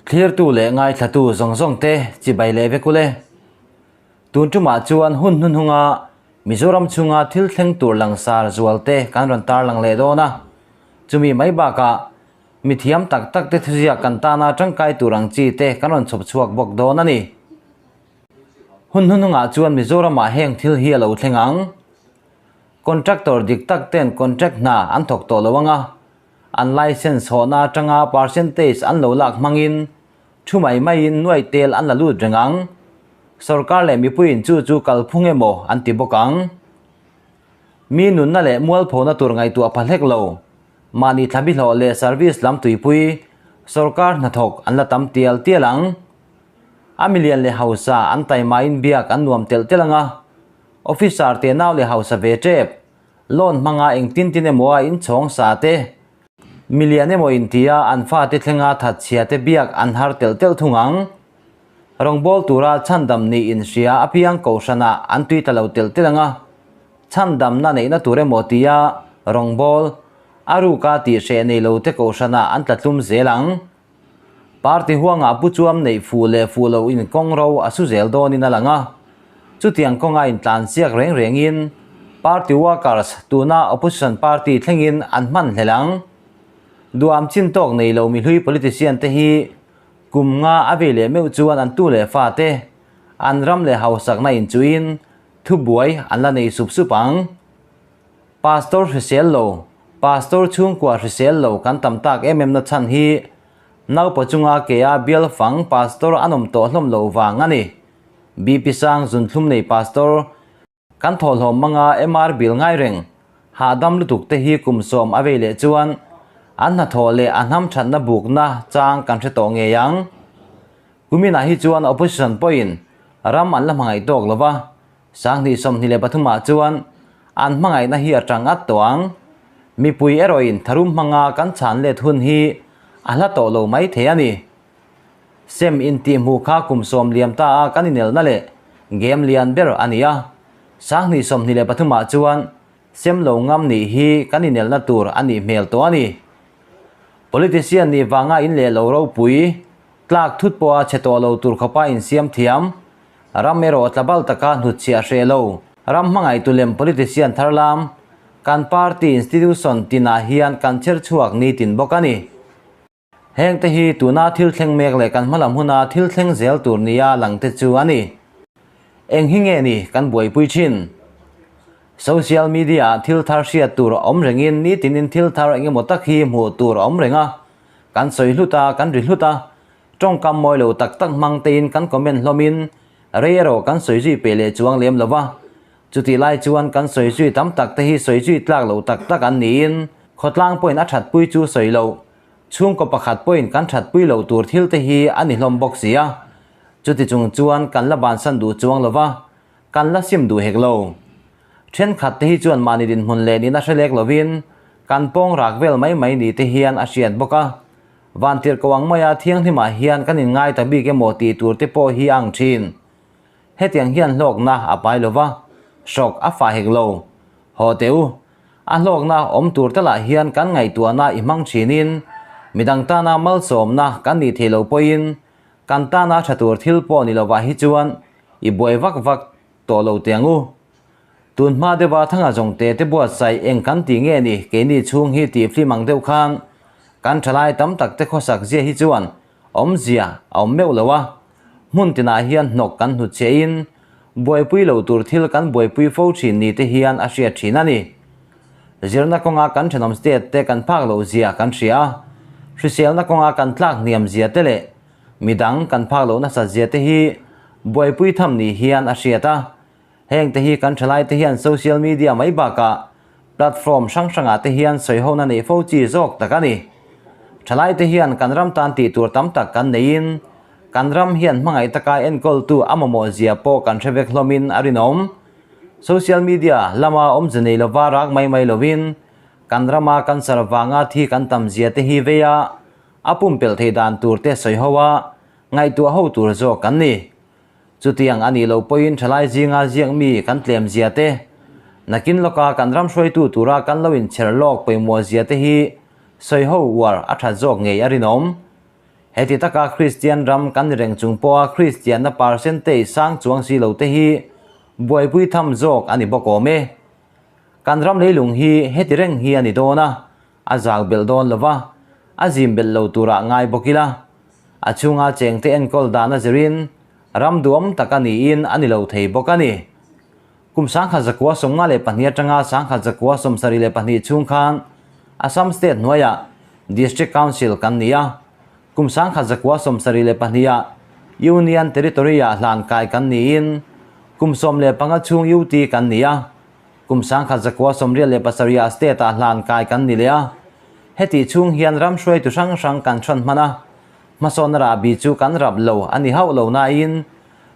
Thlirtu leh ngaithlatu zawng zawng te chibai leh vek ule. Tun tumah chuan hun hnuhnunga Mizoram chhunga thil thleng tur langsar zual te kan rawn tarlang leh dawn a. Chumi mai bakah mithiam tak tak te thuziak kan tana tangkai tur ang chi te kan rawn chhawp chhuak bawk dawn a ni. Hun hnuhnungah chuan Mizoramah heng thil hi a lo thleng ang. Contractor dik tak ten contract hna an thawk tawh lo ang a, an licence hawhna atanga percentage an lo lak hmangin thu mai maiin nuai tel an la lut reng ang. Sorkar leh mipuiin chu chu kalphung emaw an ti bawk ang. Mi nunna leh mualphona tur ngaihtuah pha hlek lo. Mahni thlabi hlawh leh service lam tuipui sorkar hnathawk an la tam tial tial ang. A milian leh hausa an taimain biak an nuam telh telh ang a, officer te nau leh hausa ve tep, loan hmanga engtin tin emaw a inchhawng sa te, milian emaw intia an fate thlenga thatchhia te biak an har telh telh thung ang. Rawngbâwl tura chhandam nih inhria apiang kohhranah an tui ta lo telh telh ang a, chhandamna neihna tur emaw tia rawngbâwl a ruka tihhreh nei lo te kohhranah an tla tlum zel ang. Party huangah pu chuam neih fuh leh fuh loh in kawng ro a su zel dawnin a lang a. Chutiang kawnga intlansiak reng rengin party workers tuna opposition party thlengin an hman hlel ang. Duham chin tawk nei lo mihlui politician te hi kum nga a vei leh meuh chuan an tu leh fa te an ram leh hausakna inchuhin thubuai an la nei sup sup ang. Pastor hrisel lo, Pastor chhungkua hrisel lo kan tam tak em em na chhan hi naupa chunga kea bial fang Pastor an awm tawh hlawm loh vang a ni. BP sang zunthlum nei Pastor kan thawhlawm manga MR bil ngai reng hahdam lutuk te hi kum sawm a vei leh chuan an hnathawh leh a hnam thatna bukna chang kan hre tawh ngei ang. Kuminah hi chuan opposition pawhin ram an la hmangaih tawk lova, Sanghnih 23 ah chuan an hmangaihna hi a tang at tawh ang. Mipui erawhin tharum hmanga kan chhan let hun hi a hla tawh lo mai thei a ni. Sem intih hmuh kha kum sawm liam ta a kan inelna leh game lian ber a ni a. Sanghnih 23 ah chuan sem lo ngam nih hi kan inelna tur a nih hmel tawh a ni. Politician nih vanga in leh lo ropui tlak thut pawha chhe tawh lo tur khawpa insiam thiam Ram erawh tlabal taka hnutchhiah hreh lo. Ram hmangaihtu lem politician thar lam, kan party institution tinah hian kan chher chhuak nitin bawk a ni. Heng te hi tuna thil thleng mek leh kan hmalam huna thil thleng zel tur nia lang te chu a ni. Eng hi nge ni kan buaipui thin? Social media ah thil thar hriat tur a awm rengin nitinin thil thar engemaw tak hi hmuh tur a awm reng a, kan sawi hlut a, kan ri hlut a, Tawngkam mawi lo tak tak hmang tein kan comment hlawmin rei erawh kan sawi zui peh leh chuang lem lo va. Chutih lai chuan kan sawi zui tam tak te hi sawi zui tlak lo tak tak an niin khawtlang pawhin a thatpui chu sawi loh, chhungkaw pakhat pawhin kan thatpui loh tur thil te hi a ni hlawm bawk si a. Chuti chung chuan kan la bansan duh chuang lo va, kan la sim duh hek lo. Thenkhat te hi chuan mahni dinhmun leh nihna hre lek lovin kan pawng rak vel mai mai ni te hian a hriat bawk a. Vantirhkoh ang maia thianghlimah hian kan inngai ta bik emaw tih tur te pawh hi a ang thin. Hetiang hian hlawkna a pai lo va, hrawk a fah hek lo. Haw teh u, a hlawkna awm tur te lah hian kan ngaihtuahna i hmang thinin midang tana malsawmna kan nih theih loh pawhin kan tana tha tur thil pawh ni lovah hi chuan i buai vak vak tawh lo teh ang u. Tun hma deuha Thanga zawngte te buatsaih eng kan tih nge ni keini chhung hi tih flim ang deuh khan kan thalai tam tak te khawsak zia hi chuan awmzia a awm meuh lo a, hmun tinah hian hnawk kan hnut che in buaipui lo tur thil kan buaipui fo thin ni te hian a hriat thin a ni. Zirna kawnga kan thenawm state te kan phak loh zia kan hria a, hriselna kawnga kan tlak hniam zia te leh midang kan phak loh nasat zia te hi buaipui tham ni hian a hriat a. Heng te hi kan thalai te hian social media mai bakah platform hrang hrangah te hian sawihona neih fo chi zawk tak a ni. Thalai te hian kan ram tan tih tur tam tak kan neiin kan ram hian hmangaih taka enkawltu a mamawh zia pawh kan hre vek hlawmin a rinawm. Social media lama awmze nei lova rak mai mai lovin kan rama cancer vanga thi kan tam zia te hi vei a, a pumpelh theih dan tur te sawi ho a, ngaihtuah ho tur zawk kan ni. Chutiang a nih loh pawhin thalai zinga ziak mi kan tlem zia te, nakin lawka kan ram hruaitu tura kan lo inchher lawk pawimawh zia te hi sawi ho uar a that zawk ngei a rinawm. Heti taka Kristian ram kan ni reng chung pawha Kristianna percentage sang chuang si lo te hi buaipui tham zawk a ni bawk awm e. Kan ram leilung hi heti reng hi a ni dawn a, a zak belh dawn lo va, a zim belh lo turah ngai bawk ila. A chhunga chengte enkawl dan a zirin ram duam tak a niin a ni lo thei bawk a ni. Kum 1952 atanga 1972 chhung khan Assam State hnuaiah District Council kan ni a, kum 1972 ah Union Territory ah hlan kai kan niin kum 15 chhung UT kan ni a, kum 1987 ah State ah hlan kai kan ni leh a. Hetih chhung hian ram hruaitu hrang hrang kan hrawn hman a, hmasawnna rahbi chu kan rap lo a ni hauh lo nain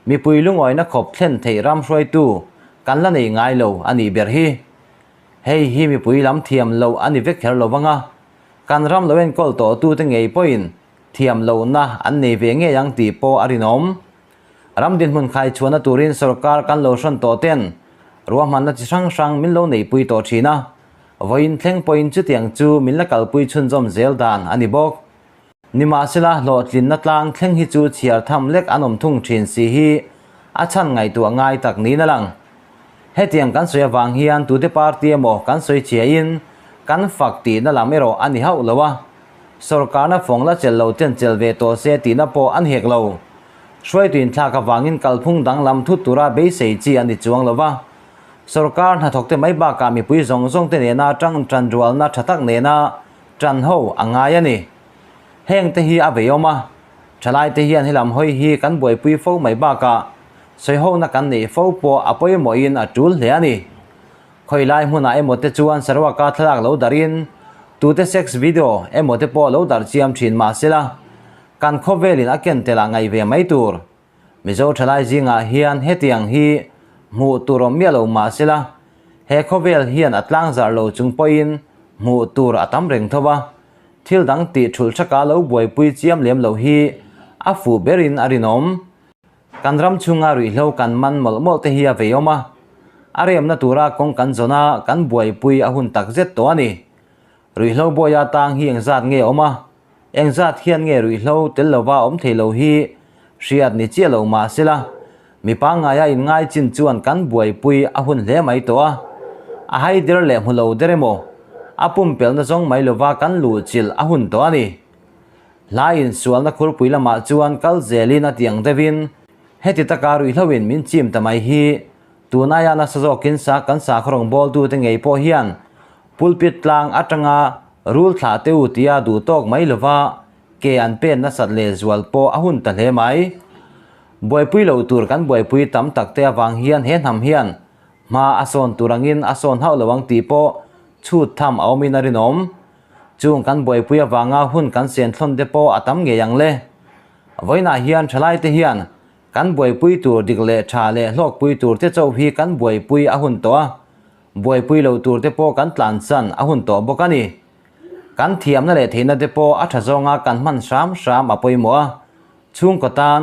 Mipui lungawina khawp thlen theih ram hruaitu kan la nei ngai lo a nih ber hi. Hei hi mipui lam thiam loh a ni vek kher lo vang a, kan ram lo enkawl tawhtute ngei pawhin thiam lohna an nei ve ngei ang tih pawh a rinawm. Ram dinhmun khaichhuahna turin sorkar kan lo hrawn tawh ten ruahmanna chi hrang hrang min lo neihpui tawh thin a, vawiin thleng pawhin chutiang chu min la kalpui chhunzawm zel dan a ni bawk. Nimahsela, hlawhtlinna tlang thleng hi chu chhiar tham lek an awm thung thin si hi a chhan ngaihtuah ngai tak niin a lang. Hetiang kan sawi avang hian tute party emaw kan sawi chiahin kan fak tihna lam erawh a ni hauh lo a, sawrkarna fawng la chelh lo ten chelh ve tawh se tihna pawh an hek lo. Hruaitu inthlak avangin kalphung danglam thut tura beisei chi a ni chuang lo va, sawrkar hnathawkte mai bakah mipui zawng zawngte nena tang tanrualna tha tak nena Ṭan ho a ngai a ni. Heng te hi a veiawm a, ṭhalaite hian helam hawi hi kan buaipui fo mai bakah sawihona kan neih fo pawh a pawimawhin a ṭul hle a ni. Khawilai hmunah emaw te chuan saruaka thlalak lo darhin tute sex video emaw te pawh lo darh chiam ṭhin mah sela, kan khawvelin a ken telh ah ngaih ve mai tur. Mizo ṭhalai zingah hian hetiang hi hmuh tur awm miah lo mah sela, he khawvel hian a tlangzarh lo chung pawhin hmuh tur a tam reng tho a, thil dang tih thulh thaka lo buaipui chiam lem lo hi a fuh berin a rinawm. Kan ram chhunga ruihhlo kan man mawlh mawlh te hi a veiawm a, a remna tura kawng kan zawn a, kan buaipui a hun takzet tawh a ni. Ruihhlo bawia tang hi engzat nge awm a? Engzat hian nge ruihhlo tel lova awm thei lo hi hriat ni chiah lo mah sela, mi pangngaia inngai chin chuan kan buaipui a hun hle mai tawh a. A hai der leh hmu lo der emaw, a pumpelhna zawng mai lova kan luhchilh a hun tawh a ni. Hla insualna khurpui lamah chuan kal zelin a tiang deuhin heti taka ruihhloin min chim ta mai hi tunaia nasa zawkin sa kan sakhaw rawngbawltute ngei pawh hian Pulpit tlang atanga rul thlah te u tia duh tawk mai lova ke an pen nasat leh zual pawh a hun ta hle mai. Buaipui loh tur kan buaipui tam tak te avang hian he hnam hian hma a sawn tur angin a sawn hauh lo ang tih pawh chhut tham a awmin a rinawm. Chung kan buaipui avanga hun kan sen thlawn te pawh a tam ngei ang le. Vawiinah hian thalai te hian kan buaipui tur dik leh tha leh hlawkpui tur te chauh hi kan buaipui a hun tawh a. Buaipui lo tur te pawh kan tlansan a hun tawh bawk a ni. Kan thiamna leh theihna te pawh a tha zawnga kan hman hram hram a pawimawh a, chhungkaw tan,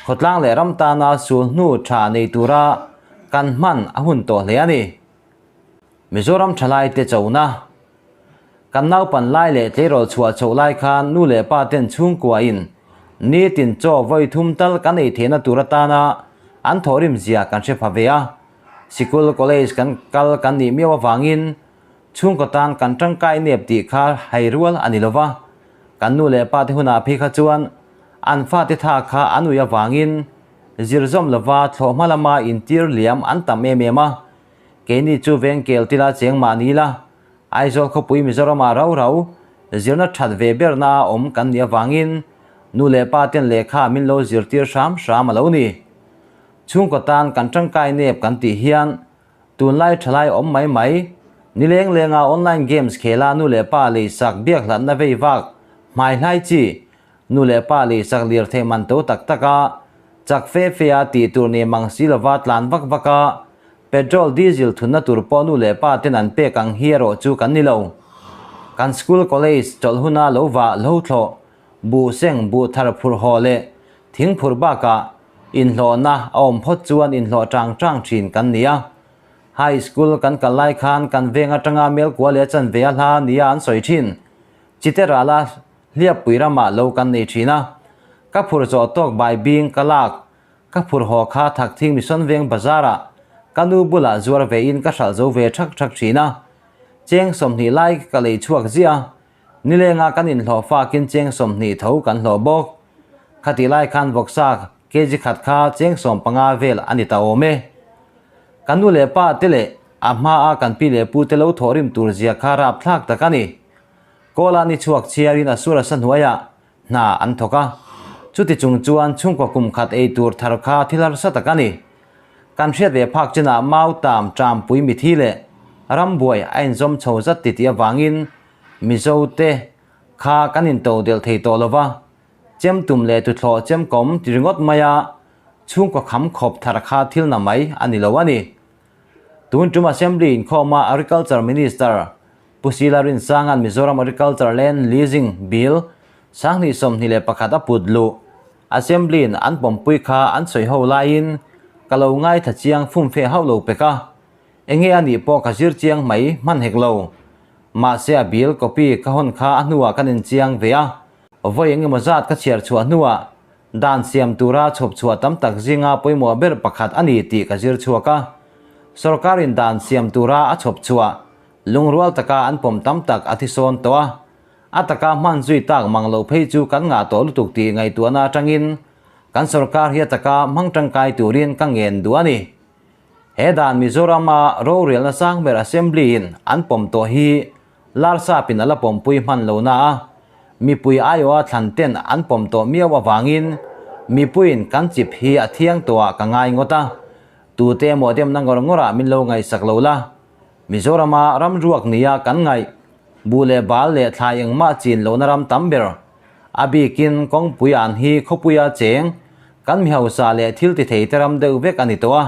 khawtlang leh ram tana sul hnu tha nei tura kan hman a hun tawh hle a ni. Mizoram thalai te chona. Kan naupan lai leh tleirawl chhuah chhoh lai khan nu leh pa ten chhungkuain nitin chaw vawi thum tal kan ei theihna tur atana an thawhrim zia kan hre pha ve a. Sikul, college kan kal kan nih miau avangin chhungkaw tan kan tangkai nep tih kha hai rual a ni lo va. Kan nu leh pa te hunah phei kha chuan an fate tha kha an ui avangin zirzawm lova thlawhhma lama intir liam an tam em em a. Keini chu vengkel tila cheng mah ni la, Aizawl khawpui Mizoramah rau rau zirna that ve berna a awm kan nih avangin nu leh pa ten lehkha min lo zirtir hram hram a lo ni. Chhungkaw tan kan tangkai nep kan tih hian tunlai thalai awm mai mai, nileng lenga online games khela nu leh pa leisak biak hlatna vei vak hmai hlai chi, nu leh pa leisak lirthei man to tak tak a, chak fe fe a tih tur ni mang si lova tlan vak vak a, petrol diesel thunna tur pawh nu leh pa ten an pek ang hi erawh chu kan ni lo. Kan school college chawlh huna lo vah lo thlawh, buh seng buh thar phurh haw leh thing phurh bakah Inhlawhna a awm phawt chuan inhlawh tang tang thin kan ni a. High School kan kal lai khan kan veng atanga Melkua leh chanve a hla nia an sawi thin. Chite rala Hliappui ramah lo kan nei thin a. Ka phur zawh tawk bai bing ka lak ka phur haw kha Thakthing Mission Veng Bazar ah ka nu bulah zuar ve in ka hralh zo ve thak thak thin a. Cheng 20 lai ka lei chhuak ziah a, nilenga kan inhlawh fakin cheng 20 tho kan hlawh bawk. Khatih lai khan vawksa kg khat kha cheng 15 vel a ni ta awm e. Kan nu leh pa te leh a hma a kan pi leh pu te lo thawhrim tur zia kha rapthlak tak a ni. Kawla ni chhuak chhiarin a sur a sa hnuaiah hna an thawk a. Chuti chung chuan chhungkaw kum khat ei tur thar kha thil harsa tak a ni. Kan hriat ve phak chinah mau tam ṭampui mithi leh rambuai a inzawm chho zat ti tih avangin Mizo te kha kan into delh thei tawh lo va, chem tum leh tuthlawh chem kawm ti ringawt maia chhungkaw kham khawp thar kha thil na mai a ni lo a ni. Tun tum Assembly inkhawma Agriculture Minister Pu Sila Rinsanga'n Mizoram Agriculture Land Leasing Bill 2021 a put luh Assembly-in an pawmpui kha an sawi ho laiin ka lo ngaithla chiang fumfe hauh lo pek a, enge a nih pawh ka zir chiang mai hman hek lo. Mahse a bill copy ka hawn kha a hnuah kan inchiang ve a, vawi engemaw zat ka chhiar chhuah hnuah Dan siam tura chhawp chhuah tam tak zinga pawimawh ber pakhat a ni tih ka zir chhuak a. Sorkarin dan siam tura a chhawp chhuah lungrual taka an pawm tam tak a thisawn tawh a. A taka hman zui tak mang loh phei chu kan ngah tawh lutuk tih ngaihtuahna atangin kan sorkar hi a taka hmang tangkai turin ka ngen duh a ni. He dan Mizorama rorelna sang ber Assembly-in an pawm tawh hi Larsapin a la pawmpui hman lo na a, mipui aiawha thlan ten an pawm tawh miau avangin mipuiin kan chip hi a thiang tawhah ka ngai ngawt a, tute emaw demna ngawr ngawrah min lo ngaihsak lo la. Mizorama ram ruak nia kan ngaih, buh leh bal leh thlai engmah chin lohna ram tam ber, a bikin kawngpui an hi khawpuia cheng kan mi hausa leh thil ti thei te ram deuh vek a ni tawh a.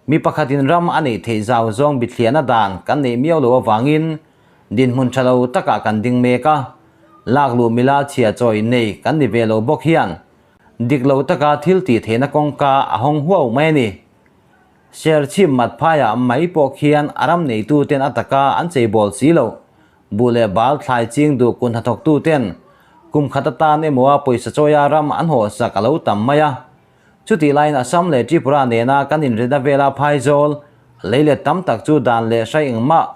Mi pakhatin ram a neih theih zau zawng bithliahna dan kan neih miau lo avangin dinhmun tha lo takah kan ding mek a, lakluh mila chhia chawi nei kan ni ve lo bawk hian dik lo taka thil tih theihna kawngka a hawng huau mai a ni. Serchhip mat phaiah mai pawh khian a ram neituten a taka an cheibawl si loh, buh leh bal thlai ching duh kun hnathawktuten kum khat atan emaw a pawisa chawia ram an hawhsak a lo tam mai a. Chutih laiin Assam leh Tripura nena kan inrina vela phaizawl lei let tam tak chu dan leh hrai engmah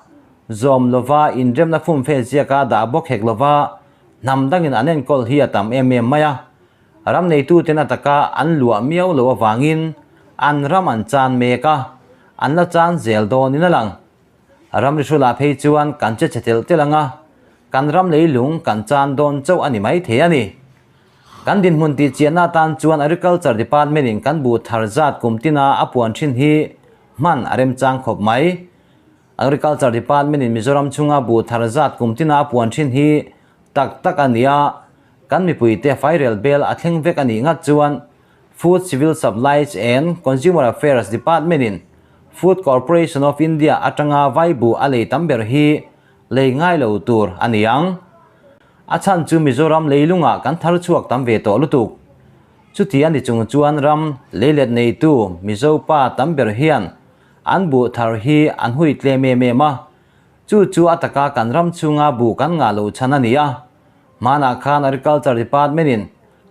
zawm lova inremna fumfe ziaka dah bawk hek lova hnam dangin an enkawl hi a tam em em mai a. Ram neituten a taka an luah miau lo avangin an ram an chan mek a, an la chan zel dawnin a lang. Ramri hrulah phei chuan kan che chhe telh telh ang a, kan ram leilung kan chan dawn chauh a ni maithei a ni. Kan dinhmun tih chiahna atan chuan Agriculture Department in kan buh thar zat kum tina a puan thin hi hman a remchang khawp mai. Agriculture Department in Mizoram chhunga buh thar zat kum tina a puan thin hi tak tak a ni a, kan mipuite fairel bel a thleng vek a nih ngat chuan Food Civil Supplies and Consumer Affairs Department in Food Corporation of India atanga vai buh a lei tam ber hi lei ngai lo tur a ni ang. A chhan chu Mizoram leilungah kan thar chhuak tam ve tawh lutuk. Chuti a ni chung chuan ram leilet neitu Mizo pa tam ber hian an buh thar hi an hui tlem em em a. Chu chu a taka kan ram chhunga buh kan ngah loh chhan a ni a. Hmanah khan Agriculture Department in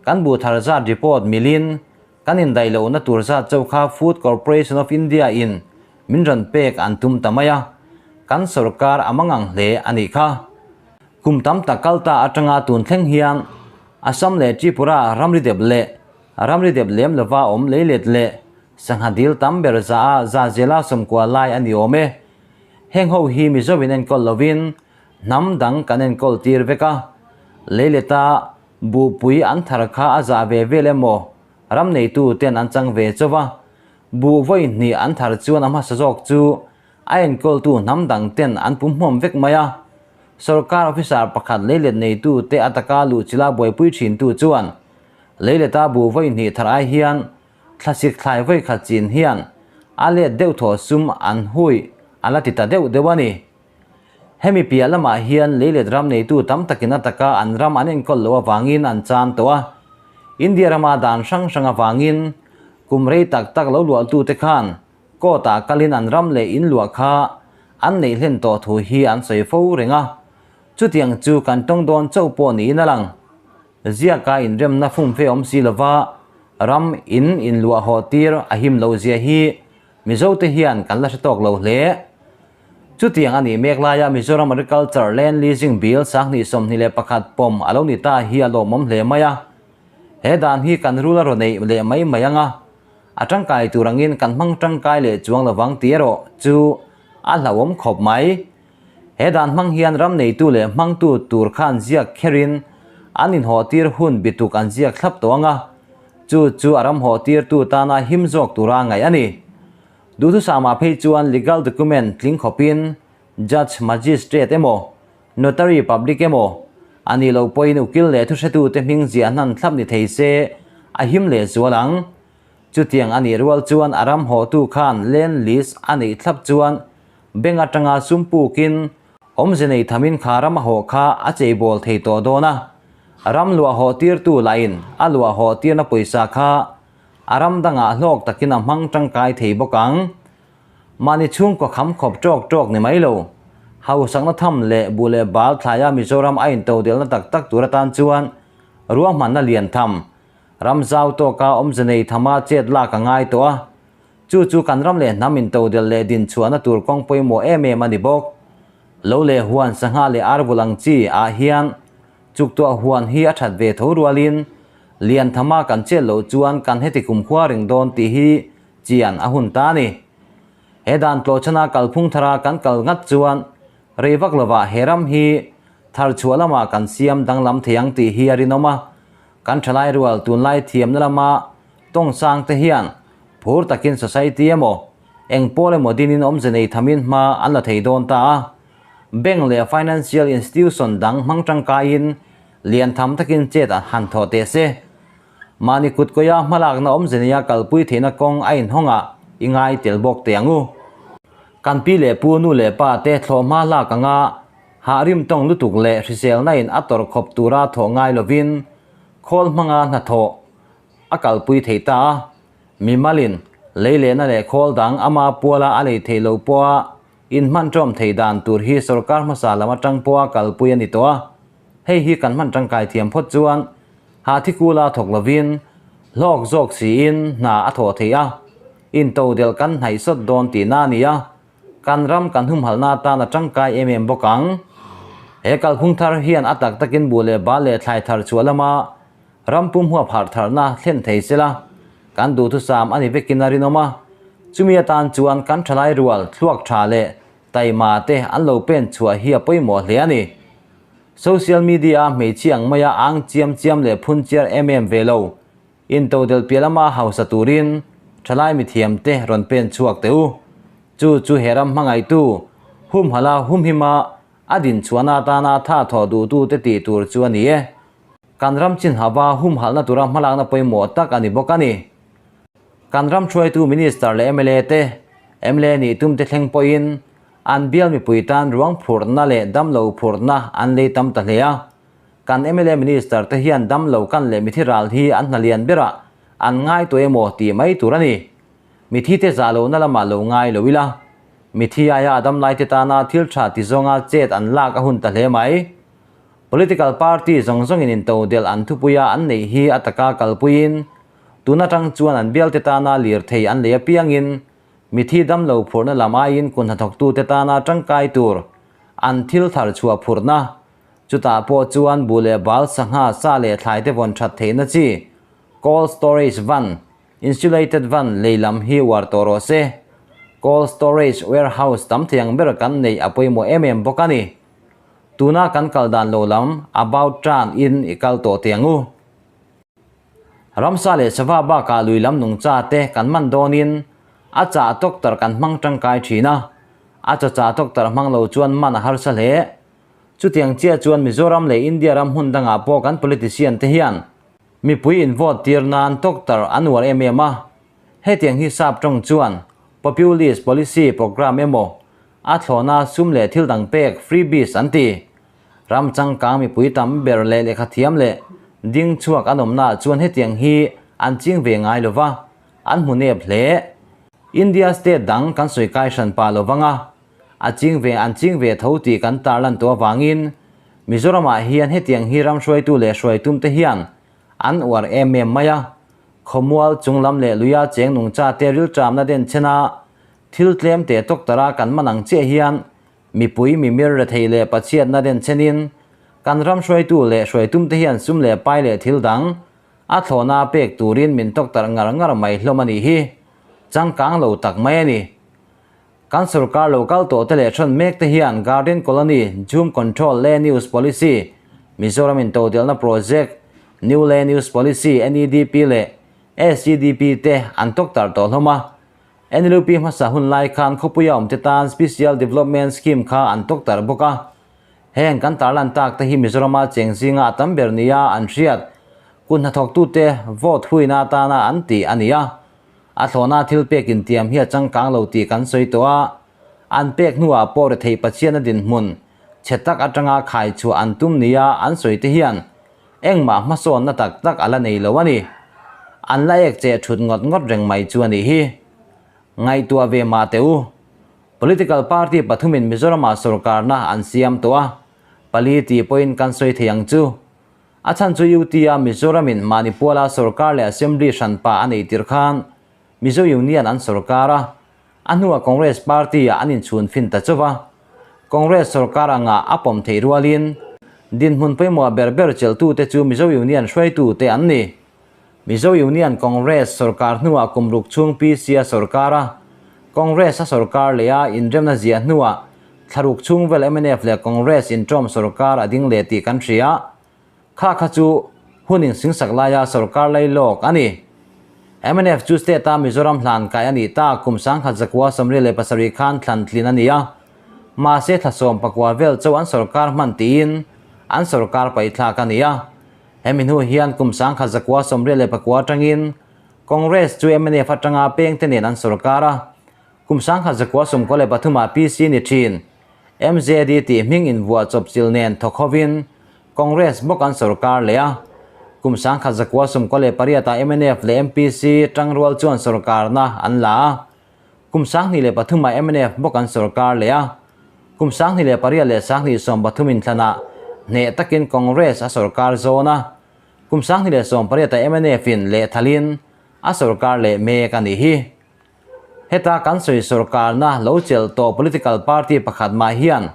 kan buh thar zat report milin kan indaih lohna tur zat chauh kha Food Corporation of India in min rawn pek an tum ta mai a, kan sorkar a mangang hle a nih kha. Kum tam tak kal ta atanga tun thleng hian Assam leh Tripura ramri dep leh ramri dep lem lova awm leilet leh sangha dil tam ber za a za zela 90 lai a ni awm e. Heng ho hi Mizo in enkawl lovin hnam dang kan enkawl tir vek a, leileta buhpui an thar kha a zah ve vel emaw ram neitu ten an chang ve chauh a, buh vawi hnih an thar chuan a hmasa zawk chu a enkawltu hnam dang ten an pum hmawm vek mai a. Sorkar officer pakhat leilet neitu te a taka luhchila buaipui thintu chuan leileta buh vawi hnih thar ai hian thlasik thlai vawi khat chin hian a let deuh thaw sum an hui a la ti ta deuh deuh a ni. Hemi piah lamah hian leilet ram neitu tam takin a taka an ram an enkawl loh avangin an chan tawh a. India rama dan hrang hrang avangin kum rei tak tak lo luahtute khan court-ah kalin an ram leh in luah kha an neih hlen tawh thu hi an sawi fo reng a. Chutiang chu kan tawng dawn chauh pawh niin a lang. Ziaka inremna fumfe awm si lova ram in inluah haw tir a him loh zia hi Mizote hian kan la hre tawk lo hle. Chutiang a nih mek laia Mizoram Agriculture Land Leasing Bill 2021 pawm a lo ni ta hi a lawmawm hle mai a. He dan hi kan rul a rawn neih leh mai mai ang a, a tangkai tur angin kan hmang tangkai leh chuang lovang tih erawh chu a hlauhawm khawp mai. He dan hmang hian ram neitu leh hmangtu tur khan ziak kherin an inhawhtir hun bituk an ziak thlap tawh ang a, chu chu a ram hawhtirtu tana him zawk tura ngaih a ni. Duhthusama phei chuan legal document tling khawpin judge, magistrate emaw, notary public emaw, a nih loh pawhin ukil leh thuhretute hming ziah hnan thlap ni thei se a him leh zual ang. Chutiang a nih rual chuan a ram hawhtu khan land lease a neih thlap chuan Bank atanga sum pukin awmze nei thamin kha ram a hawh kha a cheibawl thei tawh dawn a, ram luah hawh tirtu lahin a luah hawh tirna pawisa kha a ram dangah hlawk takin a hmang tangkai thei bawk ang. Mahni chhungkaw kham khawp tawk tawk ni mai lo. Hausakna tham leh buh leh bal thlaia Mizoram a intodelna tak tak tur atan chuan ruahmanna lian tham, ram zau tawka awmze nei thama chet lak a ngai tawh a. Chu chu kan ram leh hnam intodel leh dinchhuahna tur kawng pawimawh em em a ni bawk. Lo leh huan sangha leh arbul ang chi ah hian chuktuah huan hi a that ve tho rualin Lianthama kan chet loh chuan kan heti kumkhua ring dawn tih hi chian a hun ta a ni. He dan tlawhchhana kalphung thara kan kal ngat chuan rei vak lovah he ram hi thar chhuah lamah kan siam danglam thei ang tih hi a rinawm a. Kan thalai rual tunlai thiamna lama tawngsang te hian phur takin society emaw eng pawl emaw dinin awmze nei thamin hma an la thei dawn ta a. Bank leh financial institution dang hmang tangkaiin lian tham takin chet an han thawh teh se. Mahni kut kawia hmalakna awmze neia kalpui theihna kawng a inhawngah i ngai tel bawk teh ang u. Kan pi leh pu nu leh pa te thlawhhma hlak anga hah rim tawng lutuk leh hriselna in a tawrh khawp tura thawh ngai lovin khawl hmanga hnathawh a kalpui thei ta a, mimalin lei lehna leh khawl dang ama puala a lei theih loh pawha inhman ṭawm thei dan tur hi sorkar hmasa lam aṭang pawha kalpui a ni tawh a, hei hi kan hman ṭangkai thiam phawt chuan hahthikula thawk lovin hlawk zawk siin hna a thawh theih a, intodelh kan hnaih sawt dawn tihna a ni a. Kan ram kan humhalhna atan a tangkai em em bawk ang. He kalphung thar hian a tak takin buh leh bal leh thlai thar chhuah lama ram pum huap harh tharna thlen thei sela kan duhthusam a ni vekin a rinawm a. Chumi atan chuan kan thalai rual thluak tha leh taima te an lo pen chhuah hi a pawimawh hle a ni. Social media a hmeichhia ang maia ang chiam chiam leh phun chiar em em ve lo Intodelh piah lama hausa turin thalai mithiamte rawn pen chhuak teh u. Chu chu he ram hmangaihtu humhala humhima a dinchhuahna atana tha thawh duhtute tih tur chu a ni e. Kan ram chinhava humhalhna tura hmalakna pawimawh tak a ni bawk a ni. Kan ram hruaitu Minister leh mla te, mla nih tumte thleng pawhin an bial mipui tan ruang phurhna leh damlo phurhna an lei tam ta hle a. Kan mla Minister te hian damlo kan leh mithi ral hi an hna lian berah an ngai tawh emaw tih mai tur a ni. Mithi te zah lohna lamah lo ngai lo ila. Mithi aia a damlai te tana thil tha ti zawnga chet an lak a hun ta hle mai. Political party zawng zawngin intodelh an thupuia an neih hi a taka kalpuiin tun atang chuan an bialte tana lirthei an lei apiangin mithi damlo phurhna lam aiin kun hnathawktute tana tangkai tur an thil thar chhuah phurhna Chutah pawh chuan buh leh bal, sangha, sa leh thlai te vawn that theihna chi, cold storage van, insulated van lei lam hi uar tawh rawh se. Cold storage warehouse tam thei ang ber kan neih a pawimawh em em bawk a ni. Tuna kan kal dan lo lam about turn in i kal tawh teh ang u. Ramsa leh sava bakah lui lam nungcha te kan man dawnin a chah tawk tar kan hmang tangkai thin a, a chaw chah tawk tar hmang lo chuan man a harsa hle. Chutiang chiah chuan Mizoram leh India ram hmun dangah pawh kan politician te hian mipui in vote tir nan tawktar an uar em em a. Hetiang hi sap tawng chuan populist policy programme emaw a thlawhna sum leh thil dang pek freebies an ti. Ram changkang mipui tam ber leh lehkhathiam leh ding chhuak an awmnaah chuan hetiang hi an ching ve ngai lova, an hmu nep hle. India state dang kan sawi kai hran pah lovang a. A ching ve an ching ve tho tih kan tarlan tawh avangin Mizoramah hian hetiang hi ram hruaitu leh hruaitumte hian an uar em em mai a, khawmual chunglam leh luia cheng nungchate rilṭamna denchhen a, thil tlem teh tawk tara kan man ang chiah hian mipui mimir rethei leh pachhiatna denchhenin kan ram hruaitu leh hruaitumte hian sum leh pai leh thil dang a thlawhna pek turin min tawk tarh ngar ngar mai hlawm a nih hi. Changkang lo tak mai a ni. Kan sorkar lo kal tawh te leh hrawn mek te hian Garden Colony, Jhum Control, Land Use Policy, Mizoram Intodelhna Project, New Land Use Policy, NEDP, leh SGDP te an tawk tarh tawh hlawm a. NLUP hmasa hun lai khan khawpuia awm te tan Special Development Scheme kha an tawk tarh bawk a. Heng kan tarlan tak te hi Mizorama cheng zinga a tam ber nia an hriat. Kut hnathawktute vote huina atana an tih a ni a. A thlawhna thil pek intiam hi a changkang lo tih kan sawi tawh a, an pek hnuah pawh rethei Pathiana dinhmun chhe tak atanga khai chhuah an tum nia an sawi te hian engmah hmasawnna tak tak a la nei lo a ni. An la ek cheh thut ngawt ngawt reng mai chu a nih hi. Ngaihtuah ve mah teh u. Political party pathumin Mizoramah sorkarna an siam tawh a, pali tih pawhin kan sawi thei ang chu. A chhan chu UT-a Mizoramin mahni puala sorkar leh Assembly hranpa a neih tirh khan Mizo Union an sorkar a, a hnuah Congress Party-ah an inchhun fin ta chauh a. Congress sorkar anga a pawm theih rualin dinhmun pawimawh ber ber chelhtute chu Mizo Union hruaitute an ni. Mizo Union Congress sorkar hnuah kum ruk chhung PC a sorkar a, Congress a sorkar leh a inremna ziah hnuah thla ruk chhung vel mnf leh Congress inṭawm sorkar a ding leh tih kan hria. Kha kha chu hun insingsak laia sorkar lai lawk a ni. Mnf chu state a Mizoram hlan kai a nih tak kum 1977 khan thlan tlin a ni a, mahse thla 14 vel chauh an sorkar hman tiin an sorkar paihthlak a ni a. Hemi hnu hian kum 1994 atangin Congress chu mnf atanga pengte nen an sorkar a, kum 1993 ah PC ni thin MZD tih hming invuah chawpchilh nen thawk hovin Congress bawk an sorkar leh a, kum 1998 ah mnf leh MPC tangrual chuan sorkarna an la a, kum 2003 ah mnf bawk an sorkar leh a. Kum 2008 leh 2013 inthlanah hneh takin Congress a sorkar zawn a, kum 2018 ah mnf in lehthalin a sorkar leh mek a nih hi. Heta kan sawi sorkarna lo chelh tawh political party pakhat mah hian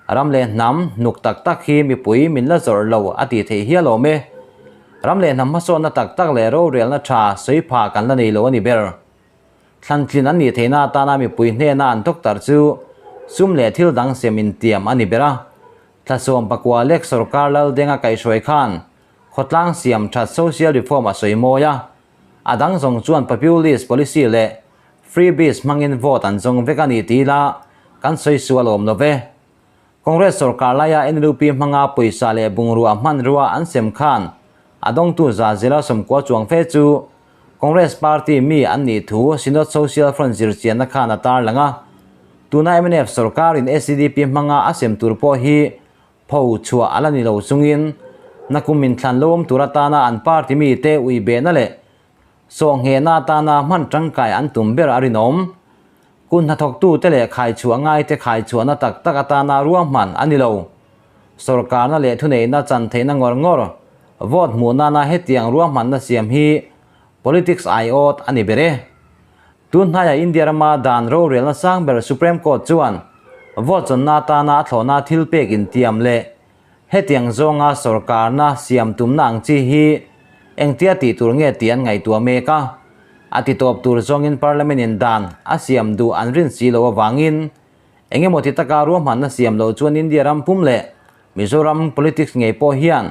ram leh hnam hnuk tak tak hi mipui min la zawrh lo a tih theih hial awm e. Ram leh hnam hmasawnna tak tak leh rorelna tha sawi pha kan la nei lo a ni ber. Thlantlin an nih theihna atana mipui hnena an doctor chu sum leh thil dang sem intiam a ni ber a. Thlasawm pakua lek sorkar Laldenga kaihhruai khan khawtlang siam that social reform a sawi mawi a. A dang zawng chuan populist policy leh freebies hmangin vote an zawng vek a ni tih ila kan sawi sual awm lo ve. Congress sorkar laia NLUP hmanga pawisa leh bungrua hmanrua an sem khan a dawngtu za zela 90 chuang fe chu Congress party mi an nih thu Synod Social Front zirchianna khan a tarlang a. Tuna mnf sorkarin SEDP hmanga a sem tur pawh hi pho chhuah a la ni lo chungin nakum inthlan lo awm tur atana an party mite uibehna leh sawhnghehna atana hman tangkai an tum ber a rinawm. Kun hnathawktute leh khaichhuah ngaite khaichhuahna tak tak atana ruahman a ni lo. Sorkarna leh thuneihna chan theihna ngawr ngawr, vote hmuh nana hetiang ruahmanna siam hi politics aiawt a ni ber e. Tun hnaiah India rama dan rorelna sang ber Supreme Court chuan vote chawnna atana a thlawhna thil pek intiam leh hetiang zawnga sorkarna siam tumna ang chi hi engtia tih tur nge tih an ngaihtuah mek a. A titawp tur zawngin Parliament in dan a siam duh an rin si loh avangin Engemaw ti taka ruahmanna siam loh chuan India ram pum leh Mizoram politics ngei pawh hian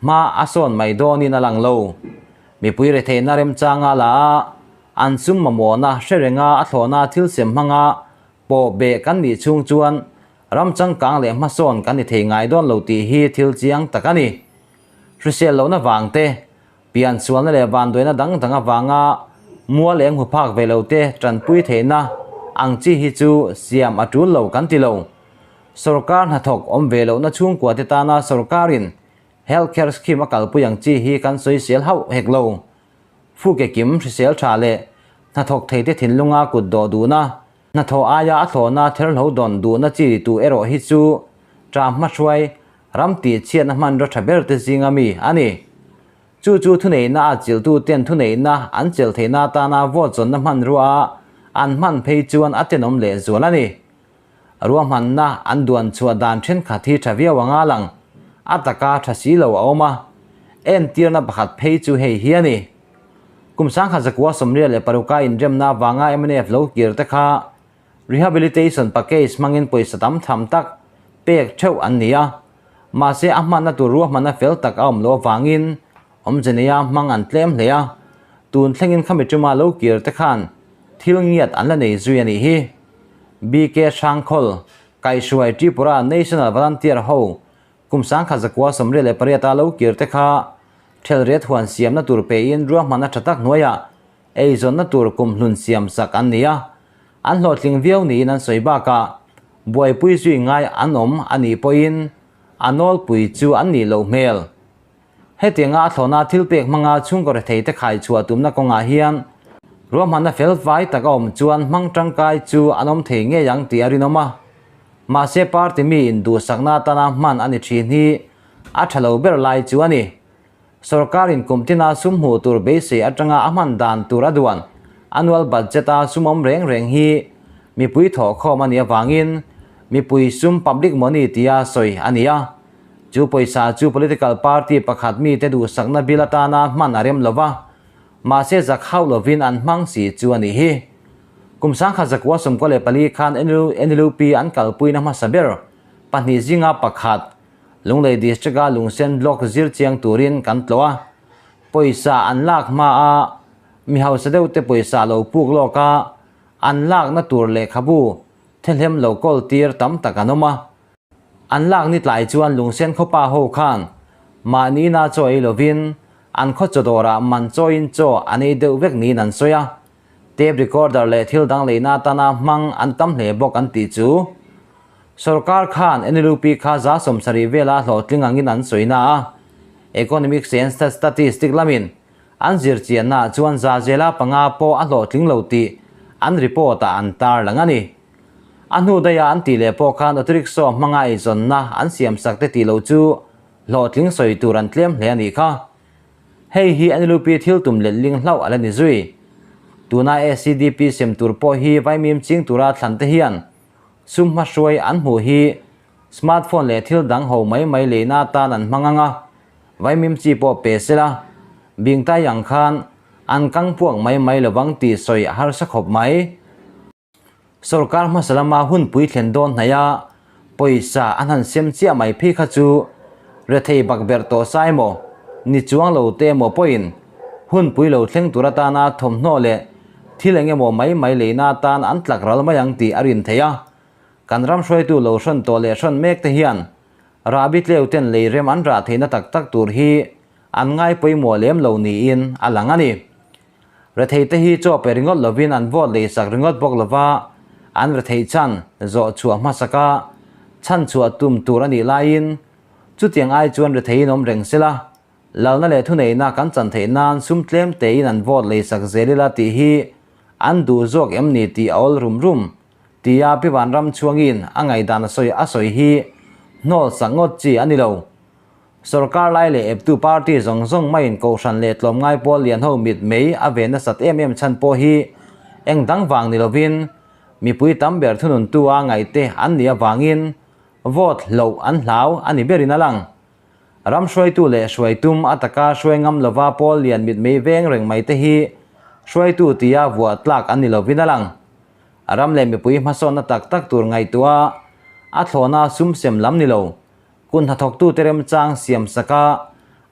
hma a sawn mai dawnin a lang lo. Mipui retheihna remchanga la a, an sum mamawhna hre renga a thlawhna thil sem hmanga pawh beh kan nih chhung chuan ram changkang leh hmasawn kan ni thei ngai dawn lo tih hi thil chiang tak a ni. Hrisel lohna vang te, Piansualna leh vanduaina dang dang avanga mual eng hmu phak ve lo te tanpui theihna ang chi hi chu siam a tul lo kan ti lo. Sorkar hnathawk awm ve lohna chhungkua te tana sorkarin Health Care Scheme a kalpui ang chi hi kan sawisel hauh hek lo. Fuke kim hrisel tha leh hnathawk thei te thinlunga kut dawh duhna, hnathawh aia a thlawhna therhlo dawn duhna chi tu erawh hi chu ṭah hmahruai. ram tihchhiatna hmanraw tha ber te zinga mi a ni. Chu chu thuneihna a chilhtuten thuneihna an chelh theihna atana vote zawnna hmanrua a an hman phei chuan a tenawm lehzual a ni. Ruahmanna an duan chhuah dan thenkhat hi tha viau anga lang, a taka tha si lo a awm a. Entirna pakhat phei chu hei hi a ni. Kum 1986 a inremna avanga mnf lo kir te kha Rehabilitation Package hmangin pawisa tam tham tak pek theuh an ni a, mahse a hmanna tur ruahmanna fel tak a awm loh avangin awmze neia hmang an tlem hle a, tun thlengin khami tuma lo kir te khan thil ngiat an la nei zui a nih hi. BK Hrangkhawl, Kaihhruai Tripura National Volunteer ho kum 1998 a lo kir te kha thelret huan siamna tur pein ruahmanna tha tak hnuaiah Eizawnna tur kumhlun siam sak an ni a, an hlawhtling viau niin an sawi bakah buaipui zui ngai an awm a nih pawhin a nawlpui chu an nih loh hmel. Hetianga a thlawhna thil pek hmanga chhungkaw retheite khai chhuah tumna kawngah hian ruahmanna fel fai tak a awm chuan hmang tangkai chu an awm thei ngei ang tih a rinawm a. Mahse party mi induhsakna atana hman a ni thin hi a tha lo ber lai chu a ni. Sorkarin kum tina sum hmuh tur beisei atanga a hman dan tur a duan annual budget a sum awm reng reng hi mipui thawhkhawm a nih avangin mipui sum public money tia sawi a ni a. Chu pawisa chu political party pakhat mite duhsakna bill atana hman a rem lova, mahse zak hauh lovin an hmang si chu a nih hi. Kum 1994 khan NLUP an kalpuina hmasa ber pahnih zinga pakhat Lunglei District-a Lungsen Block zir chiang turin kan tlawh a, pawisa an lak hma a, mi hausa deuh te pawisa lo puk lawk a, an lakna tur lehkhabu thehlem lo kawl tir tam tak an awm a. An lak ni tlai chuan Lungsen khawpa ho khan mahni na chaw ei lovin an khaw chaw dawrah man chawiin chaw an ei deuh vek niin an sawi a, tape recorder leh thil dang leina atana hmang an tam hle bawk an tih chu. Sorkar khan NLUP kha 70% vela hlawhtling angin an sawi na a, Economics and Statistics lamin an zirchiannaah chuan 5% pawh a hlawhtling lo tih an report-ah an tar lang a ni. A hnu daiha an tih leh pawh khan auto rickshaw hmanga eizawnna an siamsak te tih loh chu hlawhtling sawi tur an tlem hle a nih kha. Hei hi NLUP thil tum letling hlauh a la ni zui. Tuna ACDP sem tur pawh hi vaimim ching tura thlan te hian Sum hmahruai an hmuh hi smartphone leh thil dang ho mai mai leina atan an hmang ang a, vaimim chi pawh pe se la, bingtai ang khan an kang puak mai mai lovang tih sawi a harsa khawp mai. Sorkar hmasa lama hunpui thlen dawn hnaih a, pawisa an han sem chiah mai phei kha chu rethei bakberh tawh sa emaw, ni chuang lo te emaw pawhin hunpui lo thleng tur atana thawmhnaw leh Thil eng emaw mai mai leina atan an tlak ral mai ang tih a rin theih a. Kan ram hruaitu lo hrawn tawh leh hrawn mek te hian rahbi tleu ten lei rem an rah theihna tak tak tur hi an ngai pawimawh lem lo niin a lang a ni. Rethei te hi chaw pe ringawt lovin an vote lei sak ringawt bawk lova an retheih chhan zawh chhuah hmasak a chhan chhuah tum tur a nih laiin chutiang ai chuan retheiin awm reng sela Lalna leh thuneihna kan chan theih nan sum tlem tein an vote lei sak zel ila tih hi an duh zawk em ni tih a awl rum rum, tia Pi Vanram chhuangin a ngaihdan a sawi a sawi hi hnawl sak ngawt chi a ni lo. Sorkar lai leh eptu party zawng zawng maiin kohhran leh tlawmngai pawl lian ho mit mei a ve nasat em em chhan pawh hi eng dang vang ni lovin mipui tam ber thununtu a ngaihte an nih avangin vote hloh an hlau a ni berin a lang. Ram hruaitu leh hruaitum a taka hruai ngam lova pawl lian mitmei veng reng mai te hi hruaitu tia vuah tlak an ni lovin a lang. Ram leh mipui hmasawnna tak tak tur ngaihtuah a thlawhna sum sem lam ni lo, kun hnathawktute remchang siam saka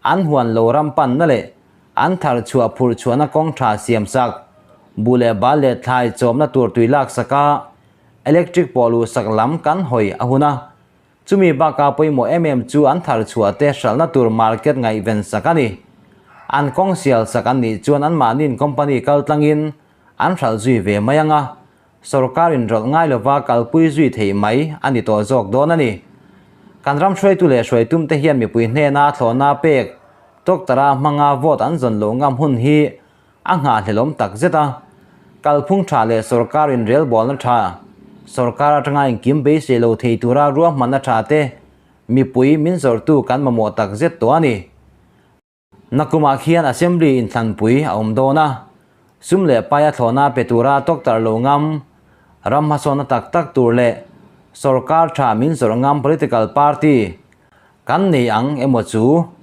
an huan lo ram panna leh an thar chhuah phurh chhuahna kawng tha siam sak, buh leh bal leh thlai chawmna tur tui lak saka electric pawh luh sak lam kan hawi a hun a. Chumi baka pawimawh em em chu an thar chhuah te hralhna tur market ngaihven sak a ni. An kawng sial sak an nih chuan anmahniin company kal tlangin an hralh zui ve mai ang a, sorkar inrawlh ngai lova kalpui zui theih mai a ni tawh zawk dawn a ni. Kan ram hruaitu leh hruaitumte hian mipui hnena thlawhna pek Doctor-a hmanga vote an zawn loh ngam hun hi A nghahhlelawm tak zet a, kalphung tha leh sorkar inrelbawlna tha, sorkar atanga engkim beisei lo thei tura ruahmanna tha te mipui min zawrhtu kan mamawh tak zet tawh a ni. Nakumah khian Assembly inthlanpui a awm dawn a, sum leh paia thlawhna pe tura tawktarh lo ngam, ram hmasawnna tak tak tur leh sorkar tha min zawrh ngam political party kan nei ang emaw chu.